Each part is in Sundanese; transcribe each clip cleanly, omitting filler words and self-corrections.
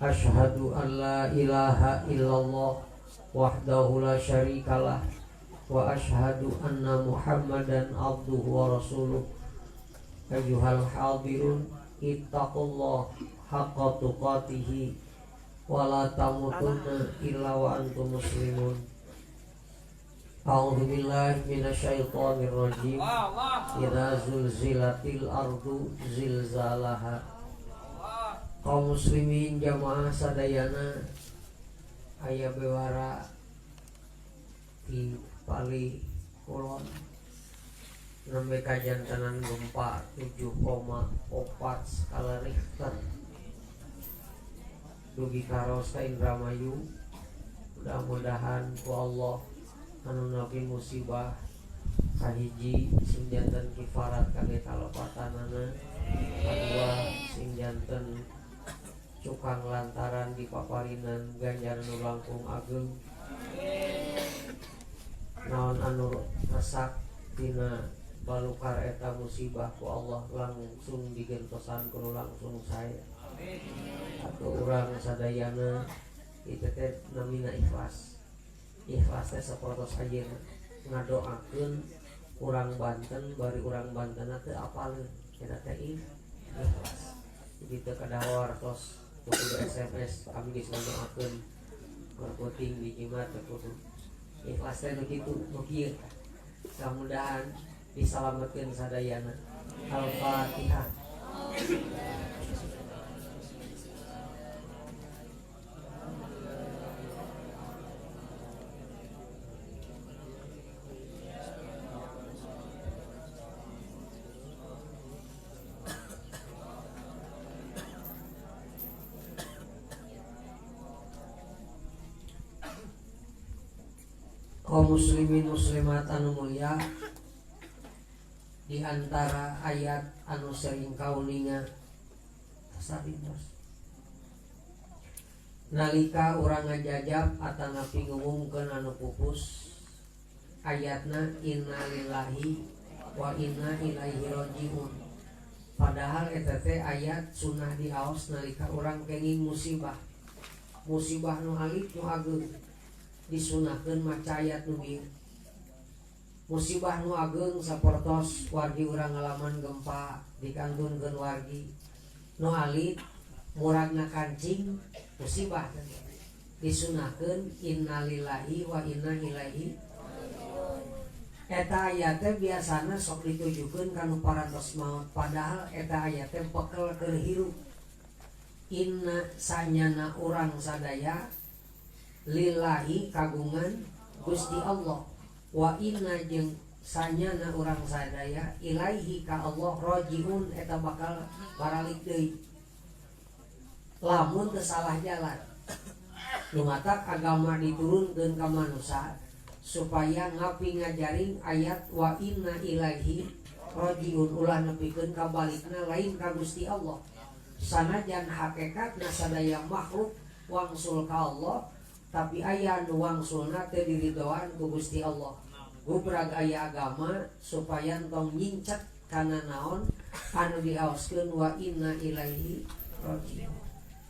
Asyhadu an la ilaha illallah wahdahu la syarikalah wa asyhadu anna Muhammadan abduhu wa rasuluh. Ayyuhal hadirun ittaqullah haqqa tuqatih wa la tamutunna illa wa antum muslimun. A'udzu billahi minasyaitonir rajim. Idza zulzilatil ardu zilzalaha. Kaum muslimin jamaah sadayana aya bewara di Pali Kulon nembe kajantenan gempa 7,4 skala Richter dugi karos ka Indramayu. Mudah-mudahan ku Allah anu nabi musibah kahiji sing janten kifarat kangge kalepatanana, kadua sing janten cukang lantaran dipaparinan ganjaran nu langkung ageng. Naon anu resak tina balukar eta musibah ku Allah langsung digentosan ku langsung sae. Atau urang sadayana itu teh namina ikhlas. Ikhlas teh sapertos ayeuna ngadoakeun urang Banten bari urang Banten teu apaleun eta teh ikhlas. Jadi teu kadawar tos kudu SMS kami geus ngadoakeun keur penting di jimat teu kudu. Ikhlas teh nu kitu nu kieu. Mudah-mudahan disalametkeun sadayana. Al-Fatihah. Kaum muslimin muslimat anu mulia, di antara ayat anu sering kauninga sarintos nalika urang ngajajab atanapi ngumumkeun anu pupus, ayatna innalillahi wa inna ilaihi rajiun. Padahal eta teh ayat sunah diaos nalika urang kenging musibah, musibah nu alit nu ageung disunahkeun maca ayat nu ieu. Musibah nu ageung sapertos wargi urang ngalaman gempa dikantunkeun wargi nu alit muragna kancing musibah disunahkeun innalillahi wa inna ilaihi. Eta ayat teh biasana sok ditujukeun ka nu parantos maot, padahal eta ayat teh bekel keur hirup. Inna sanyana urang sadaya lillahi kagungan Gusti Allah, wa inna jeung sanyana urang sadaya ilaihi ka Allah rajiun, eta bakal baralik deui lamun teu salah jalan. Nu matak agama diturunkeun ka manusia supaya ngapi ngajaring ayat wa inna ilaihi rajiun, ulah nepikeun ka balikna lain ka Gusti Allah. Sanajan hakikatna sadaya makhluk wangsul ka Allah, tapi aya nu wangsulna teu diridoan ku Gusti Allah. Gubrag aya agama supaya tong nyincet kana naon anu diaoskeun wa inna ilaihi rajiun.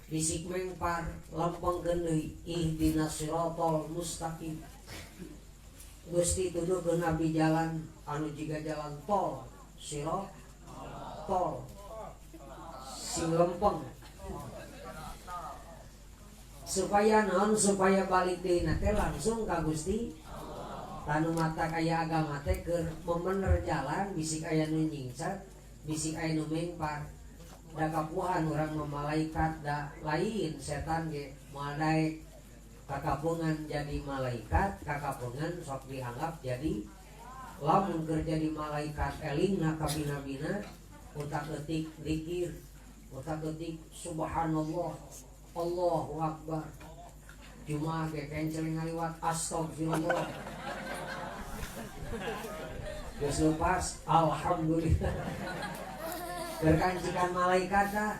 Bisik mengpar lempengkeun deui ihdinas siratal mustaqim. Gusti tuduhkeun abdi jalan anu jiga jalan tol, sirat tol sing lempeng supaya naon, supaya balik deui na teh langsung ka Gusti. Tanu mata kaya agama teh keur memener jalan, bisik aya nu nyingset, bisik aya nu mengpar. Da kapuhan urang mah malaikat, da lain setan ge moal daek kakapungan jadi malaikat, kakapungan sok dianggap jadi lamun keur jadi malaikat elingna kabina-bina utak eutik zikir, utak eutik subhanallah, Allahu Akbar. Cuma ge kenceling ngaliwat astagfirullah. Geus lepas alhamdulillah. Berkancikan malaikat dah.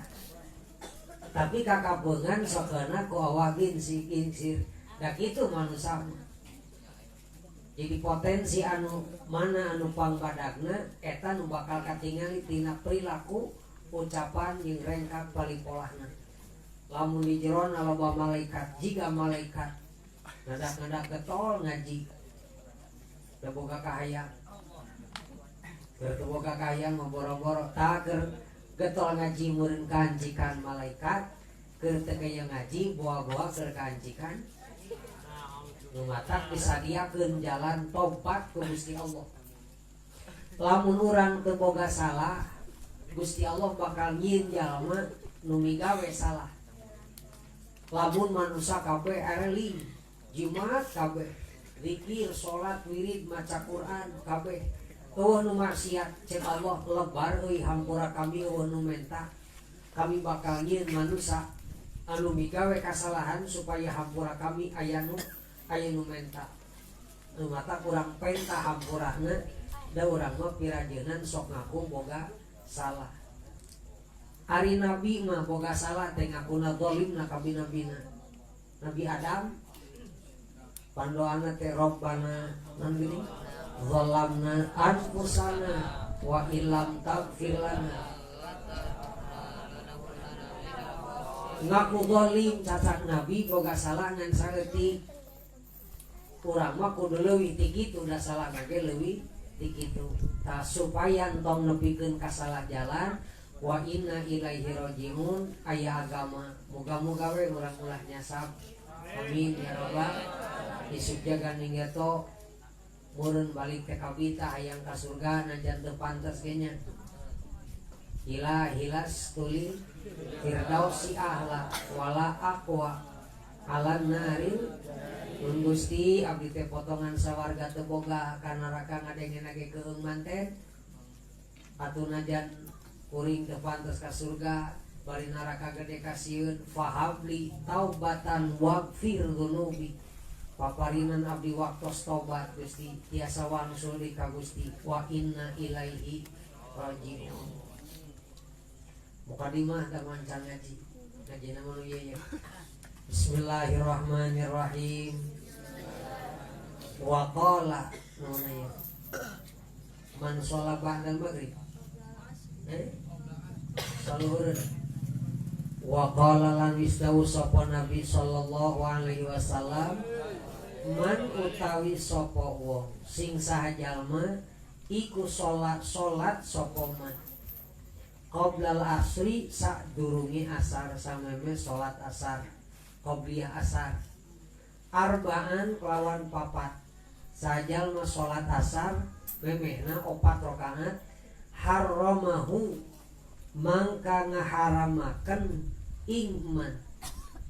Tapi kakapungan sokena ku awagin si kincir. Da kitu manusia mah. Jadi potensi anu mana anu pangbadagna eta nu bakal katingali tina perilaku, ucapan jeung rengkak palipolahna. Lamun di jerona loba malaikat, jiga malaikat ngadak-ngadak getol ngaji. Teu boga kahayang. Keur teu boga kahayang mah boro-boro tah keur getol ngaji meureun kahancikan malaikat, keur teu kaya ngaji boa-boa keur kahancikan. Nu matak disadiakeun jalan tobat ku Gusti Allah. Lamun urang teu boga salah, Gusti Allah bakal nyieun jalma nu migawe salah. Lamun manusia kabeh ereling, jimat kabeh, zikir, salat, wirid, maca Quran kabeh. Eueuh nu maksiat, cek Allah lebar euy hampura kami eueuh nu menta. Kami bakal nyieun manusia anu migawe kasalahan supaya hampura kami aya nu menta. Nu mata kurang penta hampurana da urang mah pirajeunan sok ngaku boga salah. Ari nabi mah boga salah teh ngakuna zalimna ka bina-bina. Nabi Adam pandoana teh Rabbana naon geuning zalamna anfusana wa illam taghfir lana. Ngaku zalim cacak nabi boga salah ngan saeutik. Urang mah kudu leuwih ti kitu da salah ge leuwih ti kitu. Tah supaya entong nepikeun ka salah jalan wa inna ilaihi rajiun aya agama. Moga-moga we urang ulah nyasab. Amin ya rabbal. Isuk jaga ninggeto meureun balik teh kabita hayang ka surga najan teu pantes ge nya. Hilas tuli firdausi ahla wala aqwa alan naril. Nun Gusti abdi teh potongan sawarga teu boga ka neraka ngadengena ge keung manten. Atuh najan kuring teu pantes ka surga bari neraka gede kasieun fahabli taubatan waghfir dzunubi. Paparinan abdi waktos tobat Gusti tiasa wangsul di ka Gusti wa inna ilaihi rajiun. Mukadimah da mancan ngaji. Ngajina mah nu ieu ya. Bismillahirrahmanirrahim. Wa qala naon ieu? Man sholat ba'dal maghrib. Saluhureun. Wa qala lan wisdawu sapa Nabi sallallahu alaihi wasallam man utawi sapa wong sing saha jalma iku salat sapa man qoblal asri sadurunge asar sameme salat asar qobliyah asar arbaan kelawan papat sajalma salat asar memehna 4 rakaat haramahu mangka ngaharamakeun ing man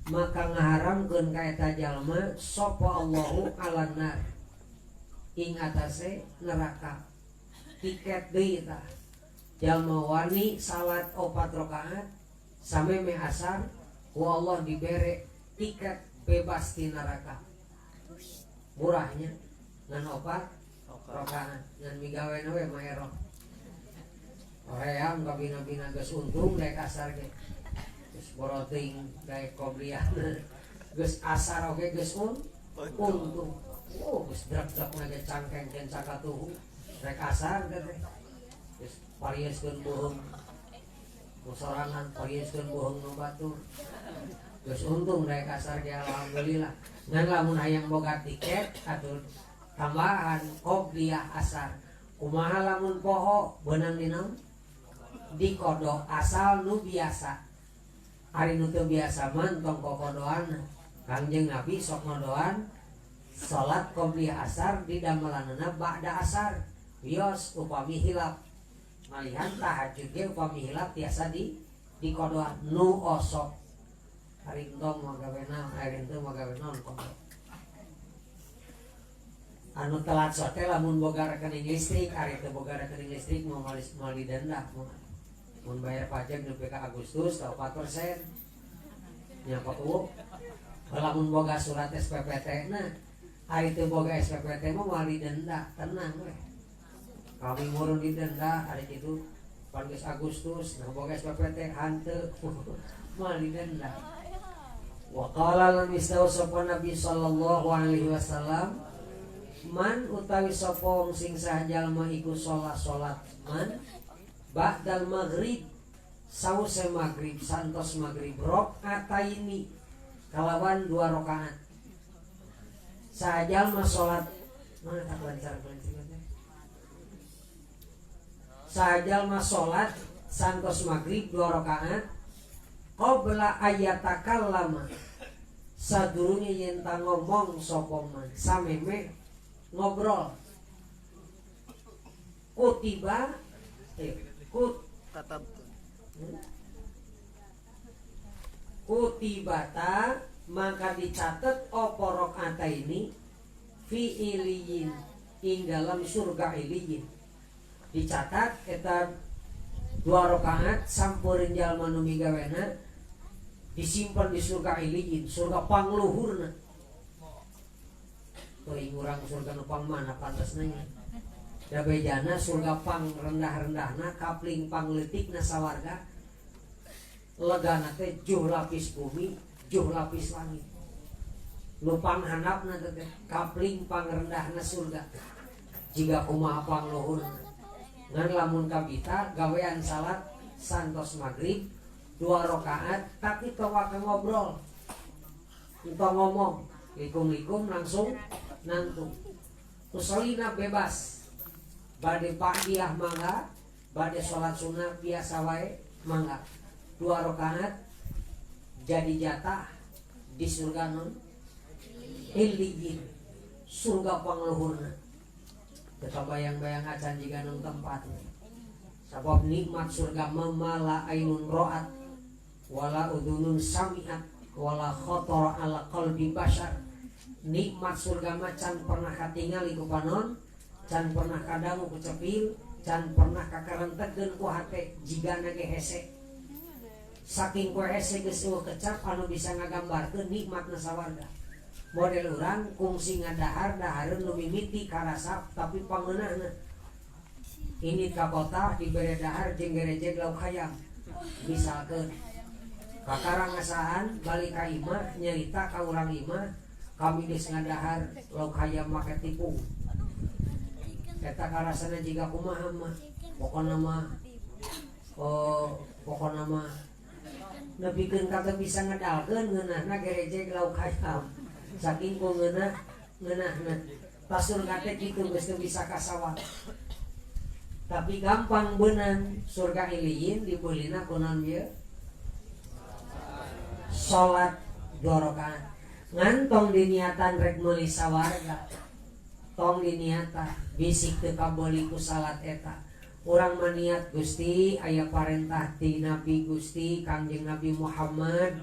maka ngaharamkeun ka eta jalma sapa Allahu alan nar ing atase neraka. Tiket deui tah jalma wani salat 4 rakaat sameme asar ku Allah dibere tiket bebas ti neraka. Murahnya ngan 4 rakaat ngan migawena we maeroh. Hoream kabina-bina geus untung daek asar ge. Geus boroting daek qobliyah. Geus asar oge geus untung. Oh, geus drak-drak ngage cangkeng ken cakatuhu. Rek asar teh. Geus parieskeun bohong. Musorangan parieskeun bohong nu batur. Geus untung daek asar ge alhamdulillah. Ngan lamun hayang boga tiket atuh tambahan qobliyah asar. Kumaha lamun poho beunang dina dikodok asal nu biasa. Ari nu teu biasa mah tong kokodoan. Kangjeng Nabi sok ngodoan salat qobliyah asar di damelanana ba'da asar. Wios upami hilap. Malihan tahajud ge upami hilap tiasa di dikodoan nu osok. Ari entong mah gawe naon, ari henteu mah gawe naon kodok. Anu telat sote lamun boga rekening listrik, ari teu boga rekening listrik moal didenda. Mun bayar pajak nepi ka Agustus 4%. Nya Pak Bu. Lamun boga surat SPPT na, ari teu boga SPPT mah moal didenda, tenang we. Kami murun didenda ari kitu pan geus Agustus, nah boga SPPT hanteu moal didenda. Wa qala lan istaw sapa Nabi sallallahu alaihi wasallam man utawi sapa wong sing saha jalma iku salat man ba'dal maghrib Sause maghrib, santos maghrib, rakaataini kalawan dua rakaat. Saha jalma salat mana tak lancar lancar teh. Saha jalma salat santos maghrib dua rakaat, qabla ayatakallama sadurunge yen ta ngomong sapa man, sameme ngobrol, kutiba kut katabtu kutibata maka dicatat opo ini fi iliyin ing dalam surga iliyin. Dicatat eta dua rakaat sampurin jalma nu migawena disimpan di surga iliyin, surga pangluhurna. Teuing urang surga nu pang mana pantasna nya. Da bejana surga pang rendah-rendahna, kapling pangleutikna sawarga, legana teh juh lapis bumi, juh lapis langit. Nu panghandapna teh kapling pangrendahna surga. Jiga kumaha pangluhurna. Ngan lamun kabita gawean salat santos maghrib dua rakaat tapi tong waka ngobrol, entong ngomong, likum-likum langsung nangtung. Usolina bebas. Bade ba'diyah mangga, bade sholat sunnah biasa wae mangga. Dua rakaat jadi jatah di surga non iliyin, surga pangluhurna. Teu bayang-bayang acan jiga non tempat. Sabab nikmat surga mama la ainun ra'at wala udunun sami'at wala khatara ala qalbi bashar. Nikmat surga mah can pernah katingali ku panon, can pernah kadangu ku cepil, can pernah kakarentegeun ku hate jigana ge hese. Saking ku hese geus eueuh kecap anu bisa ngagambarkeun nikmatna sawarga. Model urang kungsi ngadahar dahareun nu mimiti karasa tapi pangeunahna. Ini ka kota dibere dahar jeung gerejeg lauk hayam. Misalkeun kakara ngasaan balik ka imah nyarita ka urang imah kami geus ngadahar lauk hayam make tipung. Eta karasana jiga kumaha mah pokona mah oh pokona mah nepikeun ka teu bisa ngedalkeun ngeunahna gerejeg lauk hayam. Saking ku ngeunah ngeunahna tas surga teh kitu geus teu bisa kasawat. Tapi gampang beunang surga iliyin dibeulina ku naon ieu? Salat dua rakaat. Ngan tong diniatan rek meuli sawarga. Tong diniatan bisik teu kabeuli ku salat eta. Urang mah niat Gusti aya parentah ti Nabi Gusti Kangjeng Nabi Muhammad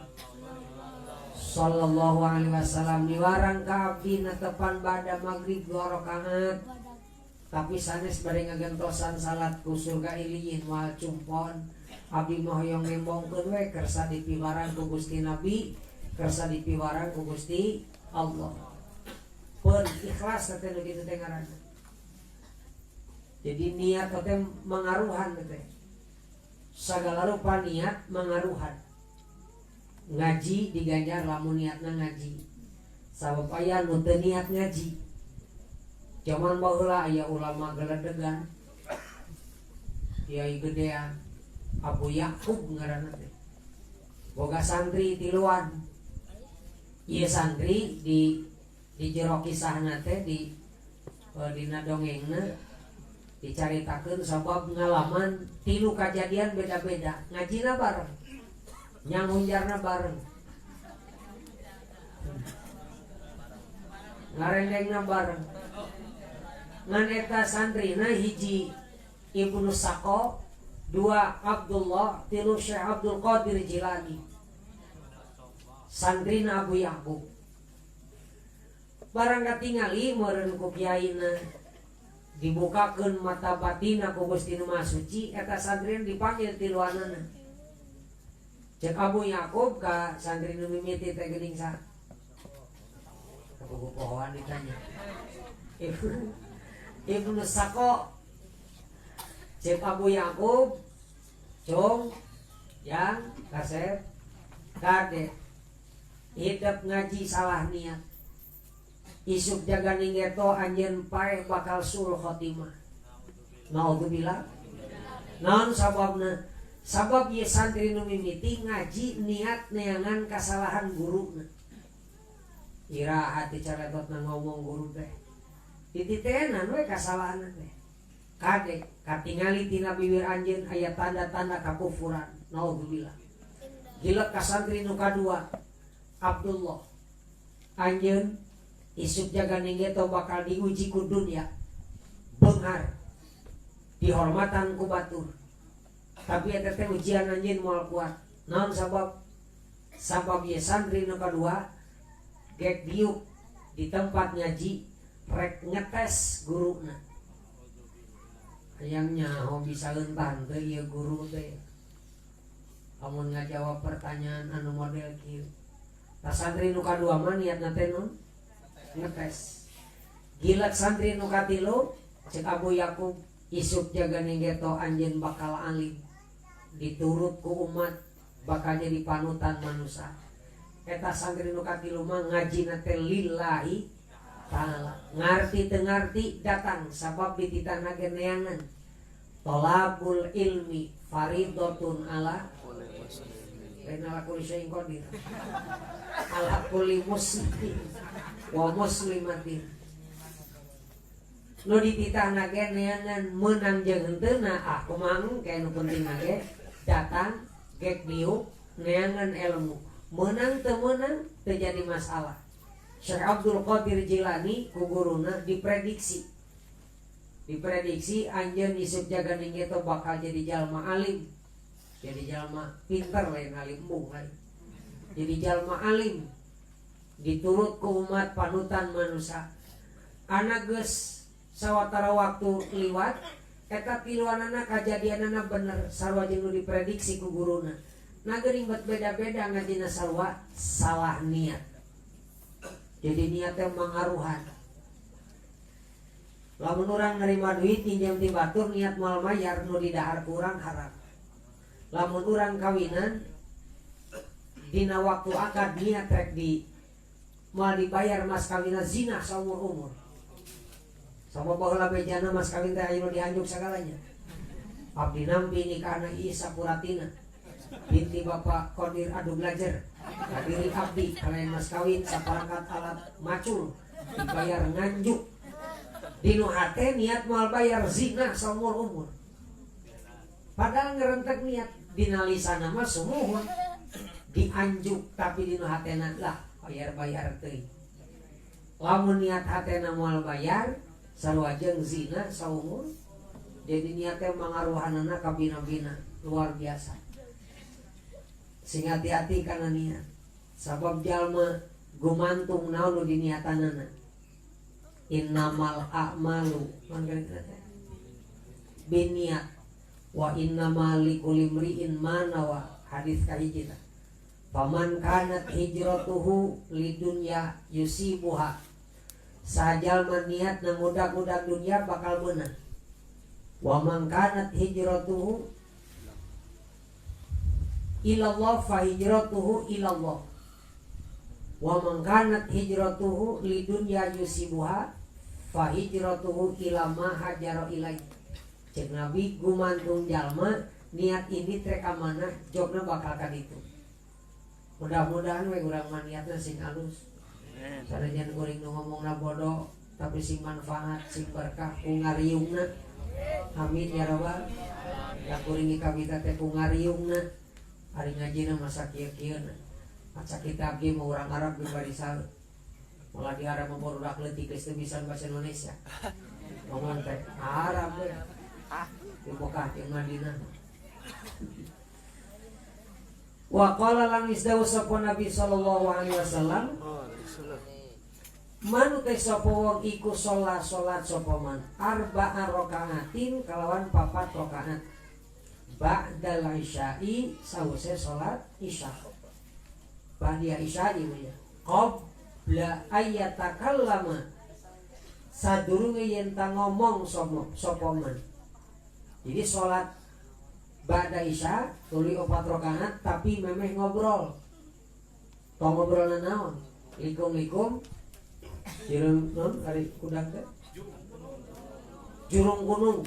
sallallahu alaihi wasallam miwarang ka abdi netepan bada maghrib dua rakaat. Tapi sanes bade ngagentosan salat ku surga iliyin moal cumpon. Abdi mah hoyong nembongkeun we kersa dipiwarang ku Gusti Nabi, kersa dipiwarang ku Gusti Allah. Pun ikhlas teh nu kitu teh ngaranna. Jadi niat teh mangaruhan teh. Sagala rupa niat mangaruhan. Ngaji diganjar lamun niatna ngaji. Sabab aya nu teu niat ngaji. Jaman baheula aya ulama geledegan, kiai gedean, Abu Ya'qub ngaranna teh. Boga santri tiluan. Ieu santri di jero kisahna teh di dina dongengna dicaritakeun sabab ngalaman tilu kajadian beda-beda, ngajina bareng, nyangunjarna bareng, ngarendengna bareng. Ngan eta santrina hiji Ibnu Saqo, dua Abdullah, tilu Syekh Abdul Qadir Jilani. Santrina Abu Ya'qub. Barang katingali meureun ku kiaina dibukakeun mata batina ku Gusti Nu Maha Suci, eta santrina dipanggil tiluanana. Cek Abu Ya'qub ka santri nu mimiti teh geuning saha? Kabugu pohoan ditanya. Ibnu Saqo. Cek Abu Ya'qub, cung yang kasep kade hidup ngaji salah niat. Isuk jaga ninggeto anjeun paeh bakal sul khotimah. Naudzubillah. Naon sababna? Sabab ieu santri nu mimiti ngaji niat neangan kasalahan guruna. Iraha teh caretotna ngomong guru teh. Dititenan we kasalahan teh. Kade katingali tina bibir anjeun aya tanda-tanda kakufuran. Naudzubillah. Gila ka santri nu kadua Abdullah. Anjeun isuk jaga ninggeto bakal diuji ku dunya. Beunghar dihormatan ku batur. Tapi eta teh ujian anjeun moal kuat. Naon sabab? Sabab ieu santri nu kadua gek diuk di tempat ngaji rek ngetes guruna. Hayang nyaho bisa leuntah teu ieu guru teh. Lamun ngajawab pertanyaan anu model kieu. Tah santri nu kadua mah niatna teh non ngetes. Gilek santri nu katilu cek Abu Yakub isuk jaga ninggeto anjeun bakal alim. Diturut ku umat bakal jadi panutan manusia. Eta santri nu katilu mah ngajina teh lillahi ta'ala. Ngarti teu ngarti datang sabab dititahna ge neangan. Tolabul ilmi faridatun ala lain ala kulli syai'in qadir. Ala kulli muslimin wa muslimatin. Nu dititahna ge neangan meunang jeung henteuna ah kumaha engke nu penting ge datang gek diuk neangan ilmu. Meunang teu meunang teu jadi masalah. Syekh Abdul Qadir Jilani ku guruna diprediksi. Diprediksi anjeun isuk jaga ninggeto bakal jadi jalma alim. Jadi jalma pinter lain alim embung lain. Jadi jalma alim diturut ku umat panutan manusia. Anak geus sawatara waktu liwat eta tiluanana kajadianana bener sarua jeung nu diprediksi ku guruna. Nah geuning bet beda-beda ngajina sarua salah niat. Jadi niatnya mangaruhan. Lamun urang nerima duit pinjam ti batur niat moal mayar nu didahar ku urang haram. Lamun urang kawinan dina waktu akad niat rek di moal dibayar mas kawina zina saumur-umur. Sama baheula bejana mas kawin teh aya nu dianjuk sagalanya. Abdi nampi nikahna ieu sapuratina. Binti Bapak Kodir adu belajar. Kadiri abdi kalayan mas kawin saparangkat alat macul dibayar nganjuk. Dinu hate niat moal bayar zina saumur umur. Padahal ngerentek niat dina lisana mah sumuhun dianjuk tapi dinu hatena lah bayar-bayar teuing. Lamun niat hatena moal bayar sarua jeung zina saumur. Jadi niatnya mangaruhanana ka bina-bina luar biasa. Sing hati-hati kana niat. Sabab jalma gumantung naon nu diniatanana. Innamal a'malu binniat wa innamal likulli imri'in ma nawa. Hadis kahiji tah. Faman kanat hijratuhu lidunya yusibuha. Sajalma niat ngudak-ngudak dunia bakal meunang. Wa man kanat hijratuhu ilallah fa hijratuhu ilallah. Wa man kanat hijratuhu lidunya yusibuha fa hijratuhu ila ma hajara ilaih. Cek Nabi gumantung jalma niat ini trek ka mana jogna bakal ka ditu. Mudah-mudahan we urang mah niatna sing alus. Sanajan kuring nu ngomongna bodoh tapi sing manfaat sing berkah ku ngariungna. Amin ya rabbal. Ya kuring kabita teh ku ngariungna. Ari ngajina masa kieu-kieuna. Maca kitab ge mah urang Arab ge bari sae. Moal di Arab mah barudak leutik geus teu bisa bahasa Indonesia. Ngomong teh Arab we. Di Mekah jeung Madinah. Wa qala lan isdawu sapa Nabi sallallahu alaihi wasallam. Manu teh sapa wong iku sholat sholat sapa man arba'a rakaatin kalawan papat rakaat ba'dal isya'i sawise salat isya. Ba'da isya'i ya. Qabla ayatakallama sadurunge yen ta ngomong sapa man. Jadi salat ba'da isya tuluy 4 rakaat tapi memeh ngobrol. Tong ngobrolna naon? Likum-likum jirung non ari kudang teh jurung gunung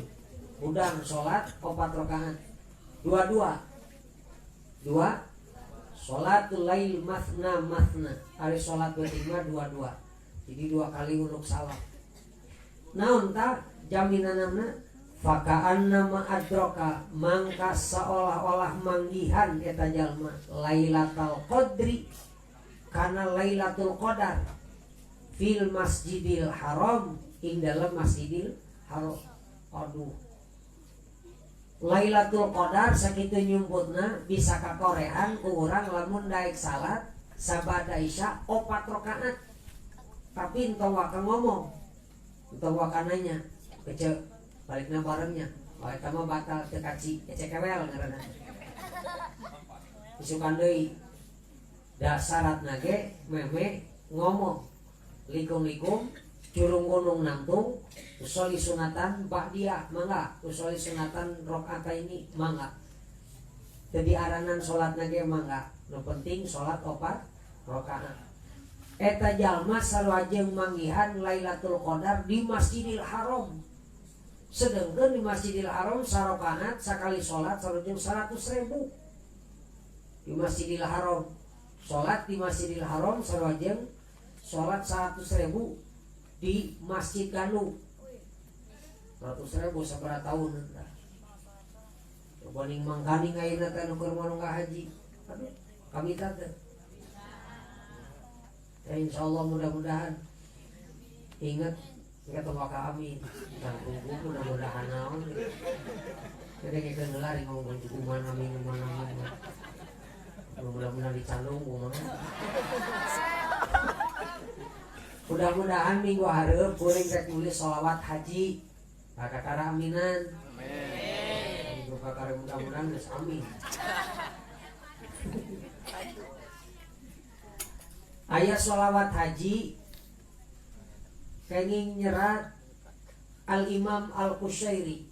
udang salat 4 rakaat dua-dua Dua. Sholatul lail matsna matsna. Ari sholat peuting mah dua dua. Jadi dua kali uluk salam. Naon ta jaminanana? Faka'annama adroka, mangka seolah-olah manggihan eta jalma Lailatul Qadri, kana Lailatul Qadar, fil Masjidil Haram, ing dalam Masjidil Haram. Aduh, Lailatul Qadar sakitu nyumputna bisa kakorehan ku urang lamun daek salat sabada Isya opat rakaat, tapi entong waka ngomong, entong waka nanya, kece balikna barengnya. Oh, eta mah batal, teu kaci, ecekewel ngaranna. Isukan deui da syaratna ge meme ngomong likung-likung curung gunung nangtung. Usholli sunatan ba'diyah mangga, usholli sunatan ini mangga, teu diaranan salatna ge mangga, nu penting salat opat rakaat. Eta jalma sarua jeung manggihan Lailatul Qadar di Masjidil Haram. Sedangkan di Masjidil Haram sarokaat sakali sholat sarua jeung 100.000. Di Masjidil Haram, sholat di Masjidil Haram sarua jeung sholat 100.000 di Masjid Ganu. 100.000 sabaraha tahun entah. Coba ning mangkaning ayeuna teh nu keur ka haji. Aduh, kami teh. Ya, insyaallah mudah-mudahan ingat. Ingat tong amin. Nah, tunggu mudah-mudahan naon. Jadi kayak heula ngomong kumaha, amin kumaha, amin. Mudah-mudahan dicandung kumaha. Mudah-mudahan minggu hareup kuring rek nulis sholawat haji. Kakakara aminan. Amin. Kakakara mudah-mudahan geus amin. Aya sholawat haji kenging nyerat Al Imam Al Qusyairi,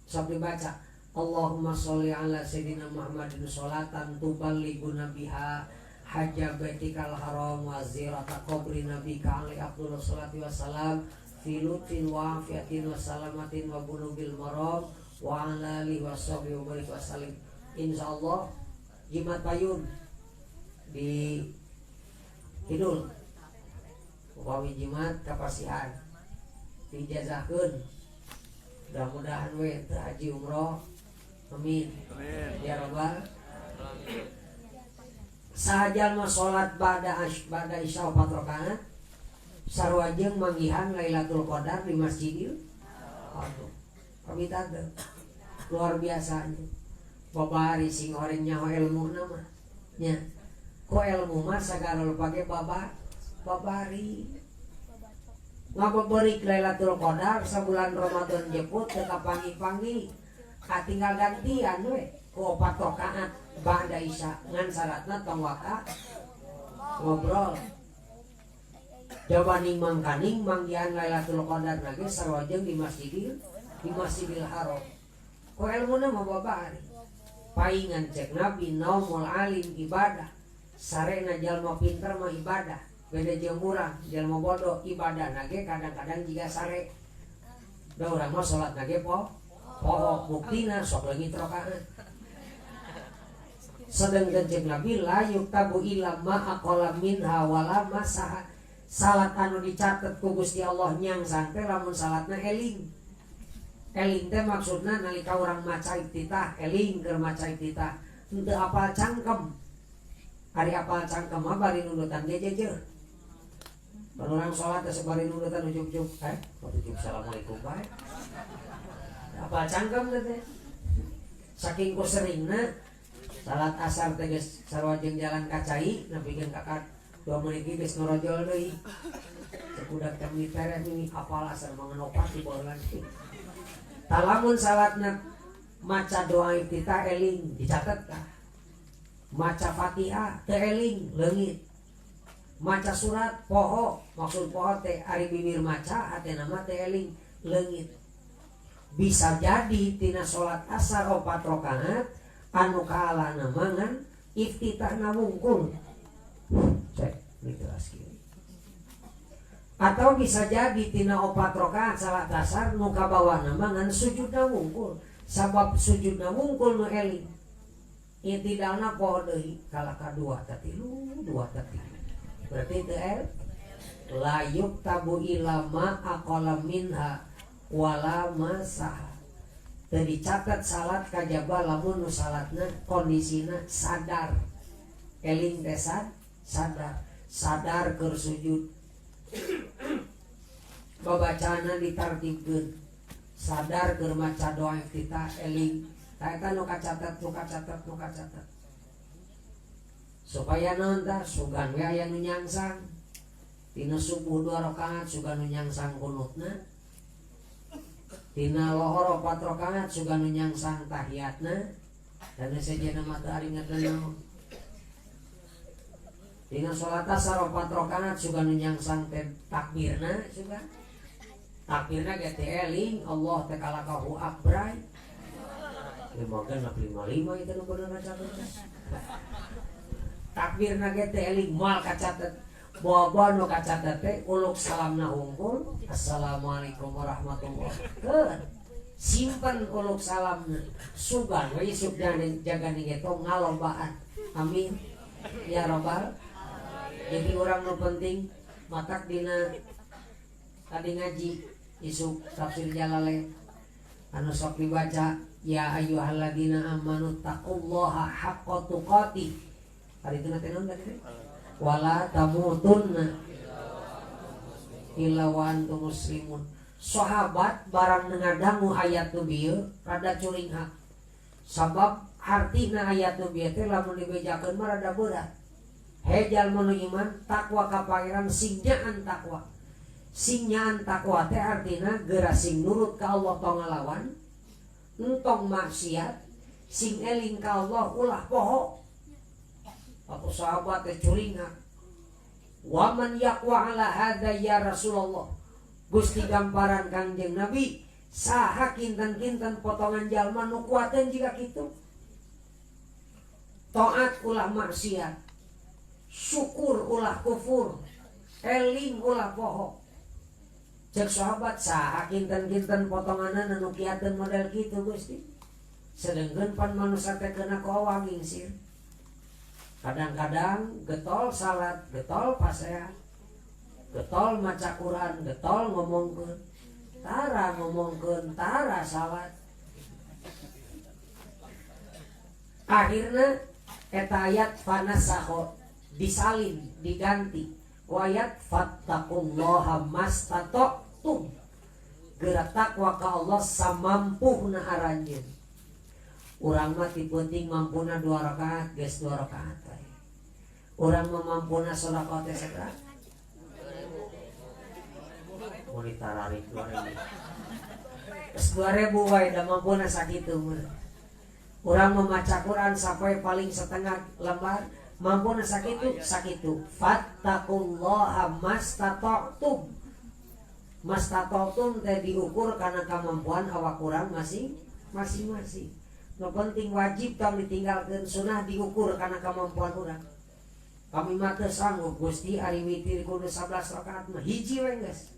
sampai baca Allahumma sholli ala sayyidina Muhammadin sholatan tuballighuna biha hajja baitikal haram wa ziyarata qabri nabika alaihi afdhalus salati wassalam fi lutfin wa afiatin wa salamatin wa bulugil maram wa ala alihi wa sahbihi wa barik wa salim. Insyaallah jimat payun di kidul upami jimat kapasihan dijazahkeun, mudah-mudahan we teu haji umroh, amin. Amin ya rabbal. Sahaja mah salat ba'da isya opat rakaat sarua jeung manggihan Lailatul Qadar di Masjidil. Aduh, kami tade luar biasanya babari sing horeng nyaho ilmu nama nya ku ilmu mah sagala pake baba babari ngabeberik Lailatul Qadar sabulan Ramadan jeput teu kapanggih-panggih, tinggal gantian we ku opat rakaat ba'da isya ngan syaratna tong waka ngobrol. Jawaning mangkaning manggihan Lailatul Qadar nage sarua jeung di Masjidil Haram. Ku ilmuna mah babari paingan cek Nabi naumul alim ibadah, sarena jalma pinter mah ibadah. Beda jeung urang jalma bodoh, ibadah nage kadang-kadang jiga sare. Da urang mah salat nage po poho, buktina sok leungit rakaat. Sedangkan cek Nabi la yuktabu illa ma aqala minha wala masaha, salat anu dicatet ku Gusti Allah nyangsang teh lamun salatna eling. Eling teh maksudna nalika urang maca iftitah eling keur maca iftitah, henteu apal cangkem. Ari apal cangkem mah bari nundutan ge jejeuh. Mun urang salat teh sabari nundutan ujug-ujug ujug assalamualaikum bae. Apal cangkem teh saking ku seringna salat asar teh geus sarua jeung jalan ka cai nepikeun ka 2 menit ge geus ngorojol deui. Cek budak teh militer ini apal asar mangan opat di bawah lagi. Talamun salatna maca doa iftitah eling dicatet kah? Maca Fatihah teu eling leungit. Maca surat poho, maksud poho teh ari bibir maca hatena mah teu eling, leungit. Bisa jadi tina salat asar opat rakaat anu kaalana mangan iftitahna wungkul. Cek jelas kieu. Atau bisa jadi tina opat rakaat salat asar nu kabawana mangan sujudna wungkul. Sabab sujudna wungkul nu eling. I'tidalna poho deui kalah ka 2 ta 3 2 ta 3. Berarti teu la yuktabu ila ma aqala minha wala masaha. Teu dicatat salat kajaba lamun nu salatna kondisina sadar. Eling teh sadar, sadar keur sujud. Babacana ditartibkeun. Sadar keur maca doa iftitah eling. Tah eta nu kacatet nu kacatet nu kacatet. Supaya naon tah sugan we aya nu nyangsang. Tina subuh 2 rakaat sugan nu nyangsang kunutna. Tina lohor 4 rakaat sugan nu nyangsang tahiyatna. Dan sejenna mah teu ari ngerti naon. Tina salat asar 4 rakaat sugan nu nyangsang teh takbirna sugan. Takbirna ge teh eling Allah teh kalakahu akbar. 5 genep 55 itu nu bener catet. Takbirna ge teh eling moal kacatet. Bawa-bawa nu kacatet teh uluk salamna hungkul. Assalamualaikum warahmatullahi wabarakatuh. Simpen uluk salamna. Sugan we isuk jaga ngeto ngalobaan. Amin ya robbal. Jadi orang nu penting matak dina tadi ngaji isuk tafsir Jalalain anu sok dibaca ya ayyuhalladzina amanu taqullaha haqqa tuqatih. Tadi itu nanti naon tadi teh? Wala tamutunna illa wa antum muslimun. Sahabat barang ngadangu ayat nu bieu rada curinghak. Sabab artina ayat nu bieu teh lamun dibejakeun mah rada berat. He jalma nu iman takwa ka Pangeran sing nyaan takwa. Sing nyaan takwa teh artina geura sing nurut ka Allah tong ngalawan, entong maksiat, sing eling ka Allah ulah poho. Aku sahabat teh curinghak. Wa man yaqwa ala hadza ya Rasulullah. Gusti gamparan Kangjeng Nabi saha kinten-kinten potongan jalma nu kuateun jiga kitu. Taat ulah maksiat, syukur ulah kufur, eling ulah poho. Cek sahabat saha kinten-kinten potonganana nu kiateun model kitu Gusti. Sedengkeun pan manusia teh keuna ku awang ngingsir. Kadang-kadang getol salat, getol pasea, getol maca Quran, getol ngomongkeun, tara ngomongkeun, tara salat. Akhirna eta ayat fanasaho disalin, diganti ku ayat fattaqullaha mastata'tum. Geura takwa ka Allah samampuhna aranjeun. Urang mah ti penting mampuna 2 rakaat, geus 2 rakaat we. Urang mah mampuna sedekah teh sabaraha? Mun ditararik 2000. Geus 2000 wae da mampuna sakitu mah. Urang memaca Quran sampai paling setengah lembar, mampuna sakitu sakitu. Fattaqullaha mastata'tum. Mastata'tum teh diukur karena kemampuan awak urang masing-masing. Nu penting wajib tong ditinggalkeun, sunah diukur karena kemampuan urang. Kami mah teu sanggup Gusti ari witir kudu 11 rakaat mah hiji we geus.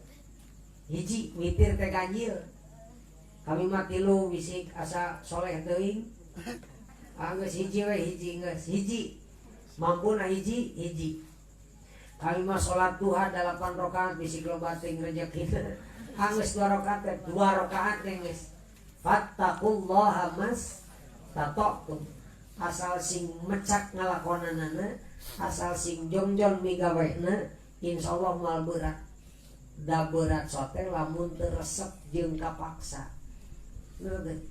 Hiji witir teh ganjil. Kami mah tilu bisik asa soleh teuing. Ah geus hiji we hiji geus hiji. Mampuna hiji hiji. Kami mah salat duha 8 rakaat bisik loba teuing rejekina. Ah geus 2 rakaat teh 2 rakaat teh geus. Fattaqullaha mastata'tum. Asal sing mecak ngalakonanana, asal sing jongjon migawehna, insyaallah moal berat. Da berat sote lamun teu resep jeung kapaksa. Bener teu?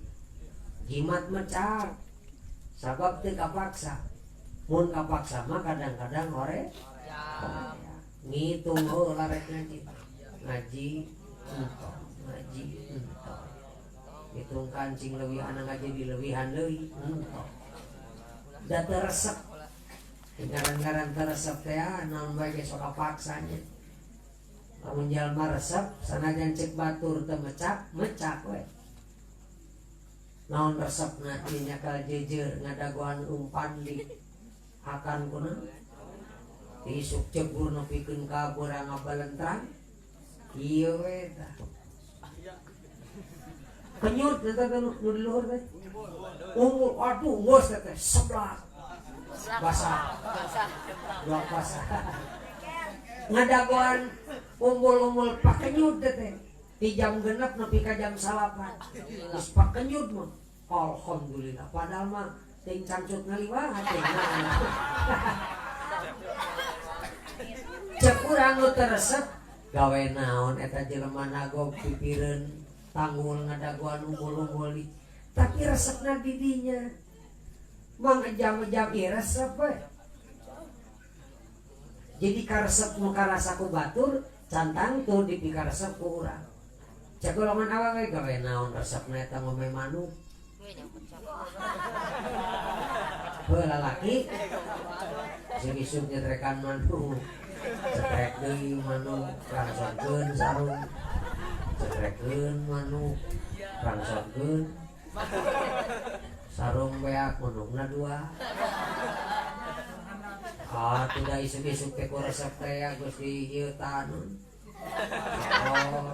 Jimat mecak sabab teu kapaksa. Mun kapaksa mah kadang-kadang hore ngitung heula rek ngaji. Ngaji entong, ngaji entong. Hitung kancing leuwih anak ngaji dileuwihan deui entong. Da teu resep. Ngaran-ngaran teu resep teh naon bae ge sok kapaksanya. Lamun jalma resep sanajan cek batur teu mecak, mecak we. Naon resepna ieu nyakal jeujeur ngadagoan umpan di akan kuna isuk cebur nepikeun ka beurang ngabalentrang ieu we tah. Kenyut eta teh nu di luhur teh. Unggul, aduh geus teh sebelah basah dua basah ngadagoan umbul-umbul pakenyut teh di jam 6 nepi ka jam 9 geus pakenyut mah alhamdulillah padahal mah ting cangcut ngaliwat teh. Cek urang nu teu resep gawe naon eta jelema nagog pipireun tanggul ngadagoan umbul-umbul tapi resepna di dinya mang jam-jam ieu resep we. Jadi karesep nu karasa ku batur can tangtu dipikaresep ku urang. Cek golongan awewe gawe naon resepna eta ngome manuk. Heuh lalaki sing isuk nyetrekan manuk. Cetrek deui manuk rangsonkeun sarung. Cetrekeun manuk rangsonkeun sarung beak manukna dua. Ah tidak isuk-isuk teh ku resep teh geus di ieu tanun. Oh.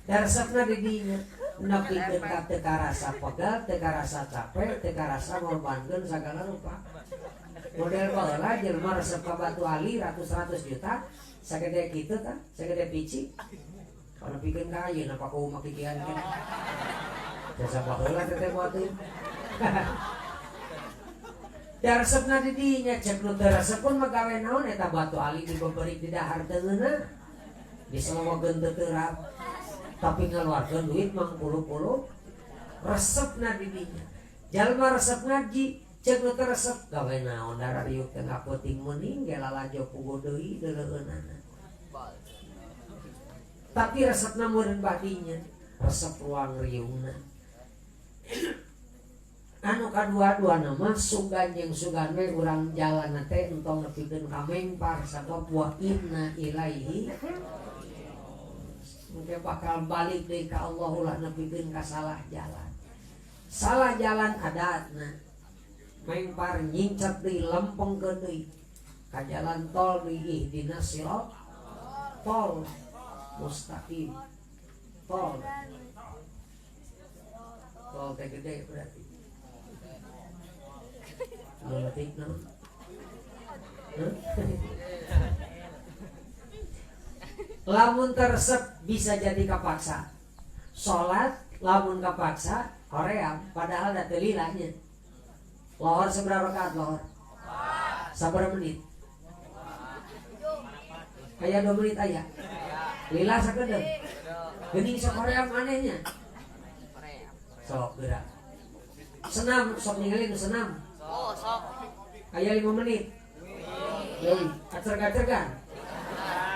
Da resepna di dinya nepikeun ka teu karasa pegal, teu karasa capek, teu karasa ngorbankeun sagala rupa. Model baheula jelema resep ka batu ali ratus-ratus juta sagede kitu tah, sagede pici. Kalau nepikeun ka ayeuna paku makikian teh. Jasa baheula teh batu. Da resepna di dinya cek nu teu resep pun magawe naon eta batu ali dibeberik di dahar teu ngeunah. Diselewegeun teu terap. Tapi ngaluarkeun duit mang puluh-puluh resepna di dinya. Jalma resep ngaji cek nu teu resep gawe naon darariuk teh ngapeuting meuning ge lalajo puguh deui deuleueunana. Tapi resepna meureun badinya, resep ruang riungna. Anu kadua-dua nama sugan jeung sugan we urang jalan teh entong nepikeun ka mengpar sabab wa inna ilaihi mungkin bakal balik deui ka Allah ulah nepikeun ka salah jalan. Salah jalan adatna mengpar nyincet deui lempengkeun deui ka jalan tol deui ihdinas sirat tol mustaqim. Tol. Tol teh gede berarti. Leutik naon? Lamun teresep bisa jadi kapaksa. Salat lamun kapaksa hoream padahal da teu lila nya. Lohor sabaraha rakaat lohor? Sabaraha menit? Aya 2 menit aya. Lila sakedeung. Geuning sok hoream anehnya. Sok geura. Senam sok ningali nu senam. Oh, sok. Aya 5 menit. Leuwih, acer-acerkan.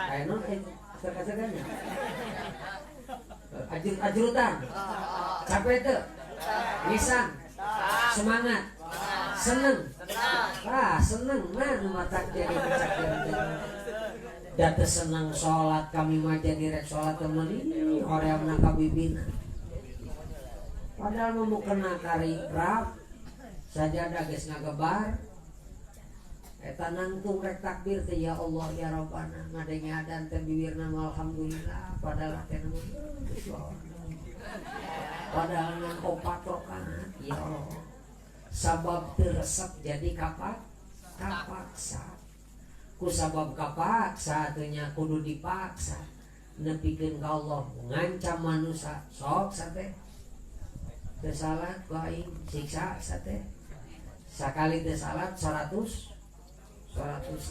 Aya non acer-acerkannya. Ajur-ajrutan. Capek teu? Lisan. Semangat. Seneng. Ah, seneng mah nu matak jadi pecak jadi. Da teu seneng salat kami mah jadi rek salat teu meuni horeamna ka bibina. Padahal mah mukena kari rap sajadah geus ngagebar eta nangtung rek takbir teh ya Allah ya Rabbana ngadenge adan teh bibirna mah alhamdulillah padahal teh mah padahal ngan opat rakaat ya Allah sabab teu resep jadi kapaksa ku sabab kapaksa teh nya kudu dipaksa nepikeun ka Allah ngancam manusia sok sate teu salat ku aing siksa sate sakali teu salat 100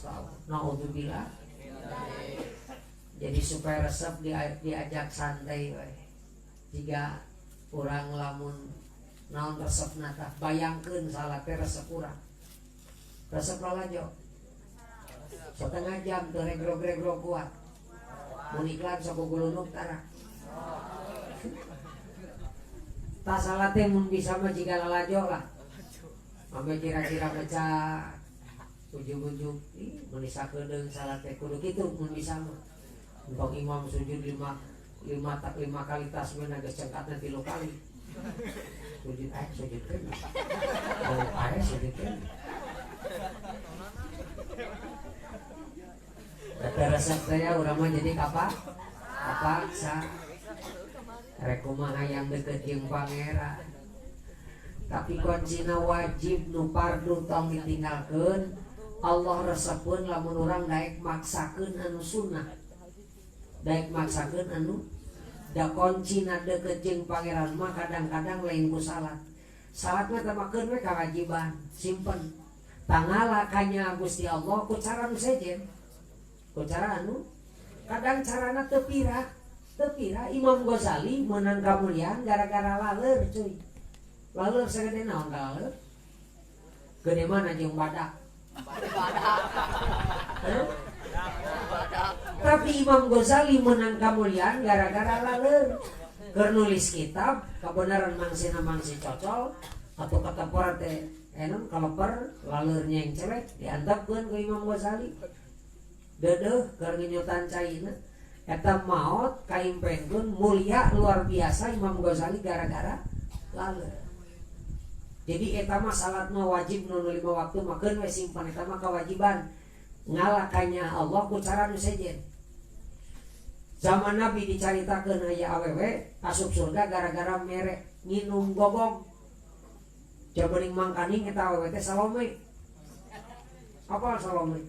tahun. Naudzubillah. Jadi supaya resep diajak santai we. Jika urang lamun naon resepna tah bayangkeun salat teh resep urang. Resep lalajo. Setengah jam teu regrog-regrog kuat. Mun iklan sok gulunuk tara. Tah salat teh mun bisa mah jiga lalajo lah. Sampai kira-kira baca ujug-ujug ih mun disakedeung salat teh kudu kitu mun bisa mah. Entong imam sujud 5 kali tasbih geus cengkatna 3 kali. Sujud aya sujud teh. Oh, aya sujud teh. Kata resep teh ya urang mah jadi kapaksa. Rek kumaha yang deket jeung pangeran. Tapi kuncina wajib nu fardu tong ditinggalkeun. Allah resepeun lamun urang daek maksakeun anu sunnah. Daek maksakeun anu da kuncina deukeut jeung pangeran mah kadang-kadang lain ku salat. Salat mah tamakeun we kawajiban, simpen. Tangala kanya Gusti Allah ku cara nu sejen. Ku cara anu kadang carana teu pira. Teu pira Imam Ghazali meunang kamuliaan gara-gara laleur cuy. Laleur sagede naon laleur? Gede mana jeung badak? Tapi Imam Ghazali menang kamuliaan gara-gara laleur. Keur nulis kitab kebenaran mangsina mangsi cocol atau ketepor teh enon kaleper laleur nyengcelek diantepkeun ku Imam Ghazali. Deudeuh keur ngenyutan caina eta maot kaimpenkeun mulia luar biasa Imam Ghazali gara-gara laleur. Jadi eta mah salat mah wajib nu 5 waktu makeun we simpan eta mah kewajiban ngalakannya Allah ku cara nu sejen. Zaman Nabi dicaritakeun aya awewe asup surga gara-gara mere nginum gogong. Jabening mangkaning eta awewe teh Salome. Apa Salome?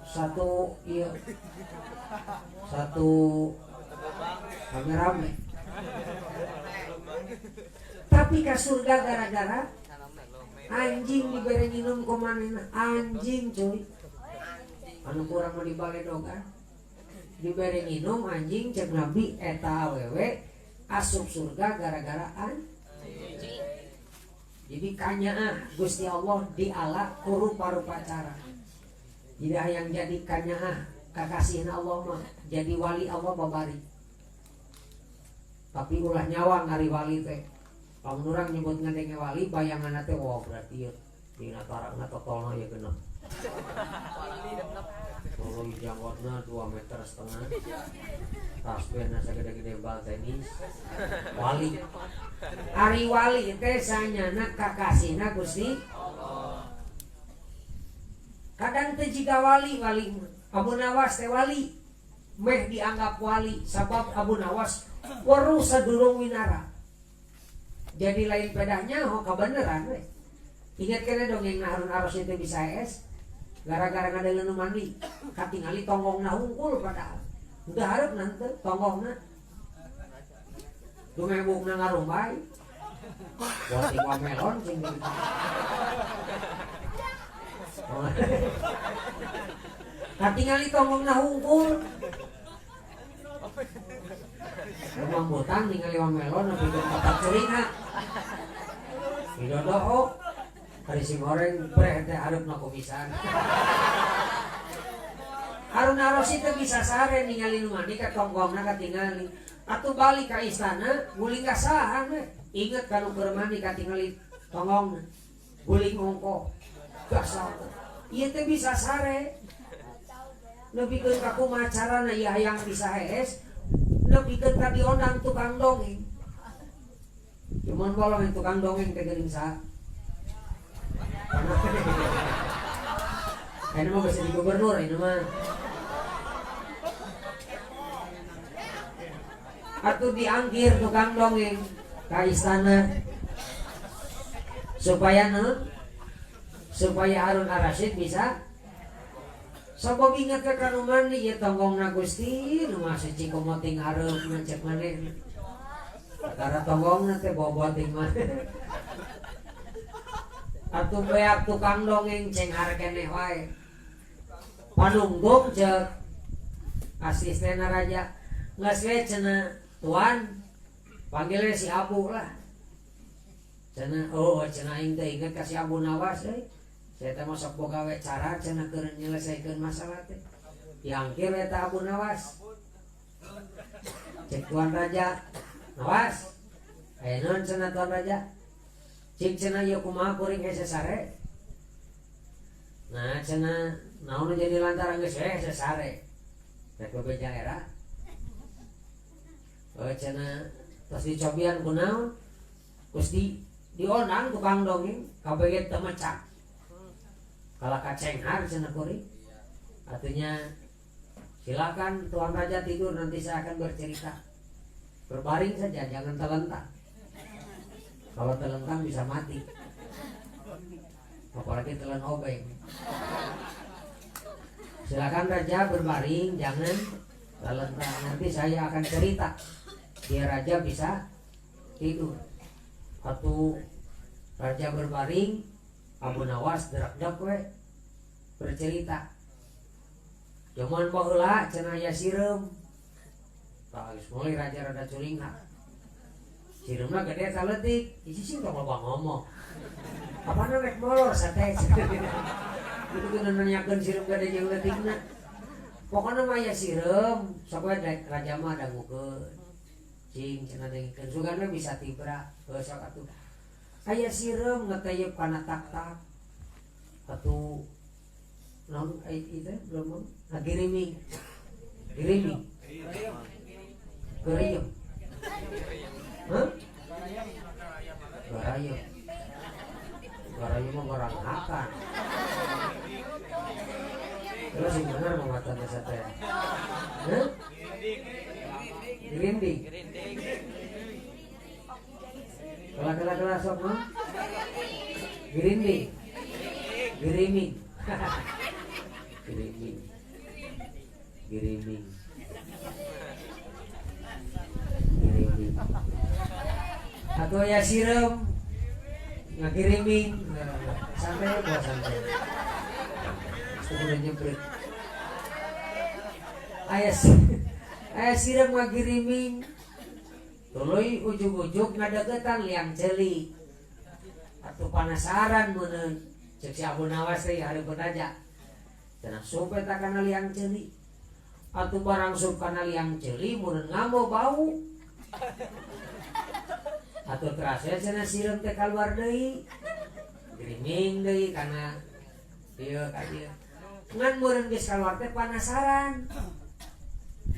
Satu ieu satu rame-rame. Tapi ke surga gara-gara anjing dibere minum ku manehna anjing cuy. Anu kurang mah dibaledogan. Dibere minum anjing cek Nabi eta awewe asup surga gara-gara anjing. Jadi kanyaah Gusti Allah diala ku rupa-rupa cara. Jadi hayang jadi kanyaah kakasihna Allah mah jadi wali Allah babari. Tapi ulah nyawa ngari wali teh. Lamun urang nyebut ngadenge wali bayanganna teh wah berarti ieu dina tarangna totolna ieu genep. Tuluy janggotna 2,5 meter. Tasbihna sagede-gede bal tenis. Wali. Ari wali teh sanyana kakasihna Gusti Allah. Kadang teh jiga wali wali Abu Nawas teh wali meh dianggap wali sabab Abu Nawas weruh sadurung winara. Jadi lain pedahnya ho kabeneran we. Ingat kene dongeng Harun Ar-Rasyid teh bisa es gara-gara ngadeuleu nu mandi katingali tonggongna hungkul padahal. Henteu hareup henteu tonggongna. Dumebukna ngarumbay. Buat wamelon cing. Katingali tonggongna hungkul. Rumah butang ningali wamelon nepi ka kapat curina. Didodoho ari si goreng breh teh hareupna kumisan. Harun Ar-Rasyid teh bisa sare ningali nu mandi ka tonggongna katingali. Atuh balik ka istana guling ka saha we. Inget ka nu keur mandi katingali tonggongna. Guling ongkoh. Gasal. Ieu teh bisa sare. Nepikeun ka kumaha carana ieu hayang bisa hees. Nepikeun ka diondang tukang dongeng. Cuman bolong yang tukang dongeng teh geuning saha. Ini mah bisa di gubernur ini mah. Atuh diangkir tukang dongeng ka istana supaya naon? Supaya Harun Ar-Rasyid bisa sabab ingat ke kanu mandi ieu tonggongna Gusti nu masih cikomoting hareupna cek maneh. Karena tonggongna teh boboting mah. Atuh beak tukang dongeng cenghar keneh wae. Panunggung cek asisten raja geus we cenah tuan panggil si Abu lah. Cenah oh cenah aing teh inget ka si Abu Nawas euy. Saya teh mah sok boga we cara cenah keur nyelesaikeun masalah teh. Diangkir eta Abu Nawas. Cek tuan raja, Nawas. Aya naon cenah tuan raja? Cik cenah ieu kumaha kuring hese sare? Nah cenah naon jadi lantaran geus we hese sare. Rek bebeja era. Oh cenah tos dicobian kunaon? Geus diondang tukang dongeng kabeh teu mecak. Kalah kacenghar cenah kuring. Artinya silakan tuan raja tidur nanti saya akan bercerita. Berbaring saja jangan telentang. Kalau telentang bisa mati. Apalagi telan obeng. Silakan raja berbaring, jangan telentang. Nanti saya akan cerita biar raja bisa tidur. Atau raja berbaring, Abu Nawas derak-derak we bercerita. Jaman baheula cenah aya sireum. Tah geus mulai raja rada curingha. Sireumna gede taleutik, isi sih tong loba ngomong. Apana rek molor sate. Itu kudu nanyakeun sireum gede jeung leutikna. Pokona mah aya sireum, sok we raja mah dangukeun. Cing cenah dengkeun sugana bisa tibra, heuh sok atuh. Aya sireum ngeteyep kana tak-tak. Atuh naon itu belum giriming. Giriming. Geriyem. Hah? Garayem. Garayem mah barang hakan. Terus yang bener mau macan teh sate. Hah? Gerinding. Kala-kala sok mah. Gerinding. Geriming. Geriming. Geriming. Geriming. Atau ya sireum ngagiriming. Santai gua santai. Kudu nyebret. Aya sireum ngagiriming. Tuluy ujug-ujug ngadeukeutan liang ceuli. Atuh panasaran meuneun. Cek si Abu Nawas teh hareupeun aja. Cenah sup eta kana liang ceuli. Atuh barang sup kana liang ceuli meureun ngambo bau. Atuh terasa cenah sireum teh kaluar deui. Griming deui kana ieu ka dieu. Ngan meureun geus kaluar teh panasaran.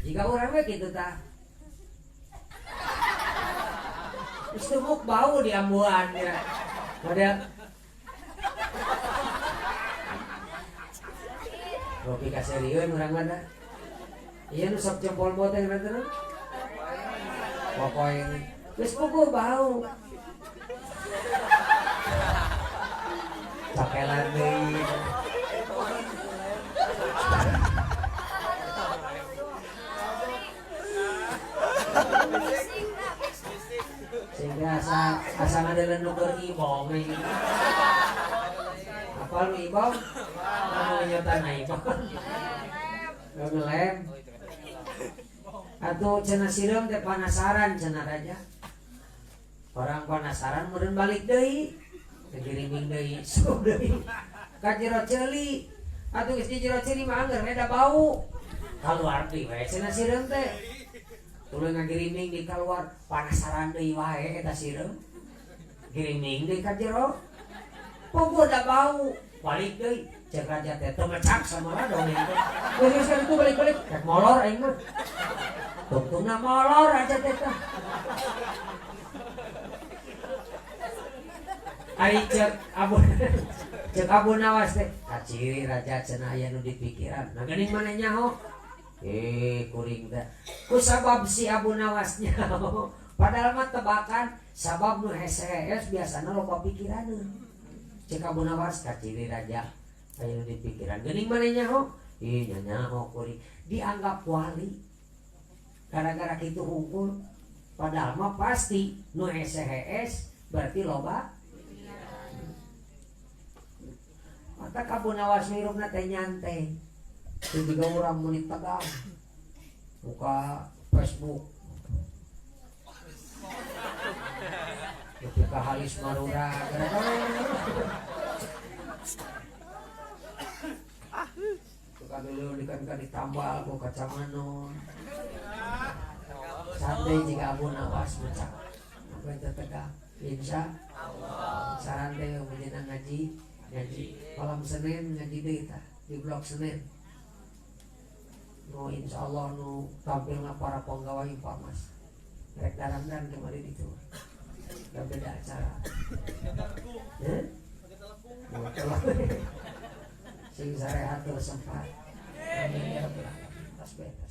Jika urang we kitu tah. Geus tumuk bau di ambuan ya. Model kopi kaseriun urang mah da. Ieu nu sok jempol boteng rata. Pokoe geus puguh bau. Cakelan deui. Sehingga asa ngadeuleuh nu keur ibong we. Apal nu ibong? Anu nyotan ibong. Ngelem. Atuh cenah sireum teh panasaran cenah raja. Orang panasaran meureun balik deui. Geriming deui, sup deui. Ka jero ceuli. Atuh geus di jero ceuli mah angeur we da bau. Kaluar deui we cenah sireum teh. Tuluy ngagiriming di kaluar panasaran deui wae eta sireum. Giriming deui ka jero. Puguh da bau. Balik deui cek raja teh teu mecak samara dongeng teh. Geus geus itu balik-balik rek molor aing mah. Tungtungna molor aja teh tah. Ari cek Abu Nawas teh kaciri raja cenah aya nu dipikiran. Nah geuning maneh nyaho. Kuring teh. Ku sabab si Abu Nawas nyaho. Padahal mah tebakan sabab nu hese-hees biasana loba pikiraneun. Cek Abu Nawas kaciri raja aya nu dipikiran. Geuning maneh nyaho? Ih nyaho kuring. Dianggap wali. Gara-gara kitu hungkul. Padahal mah pasti nu hese-hees berarti loba. Mata Abu Nawas hirupna teh nyantai. Itu juga orang muni tegang. Buka Facebook. Buka halis marura. Buka dulu dikan ditambal ku kacamanon. Santai jika Abu Nawas mecak. Apa itu tegang? Insya Allah. Saran teh menjelang ngaji. Ngaji malam Senin ngaji deui tah di blok Senin. Nu insyaallah nu tampilna para penggawa Infamas. Rek daramdan kemarin itu. Da beda acara. Heh? Sing sarehat terus sempat. Amin ya rabbal alamin. Tas beta.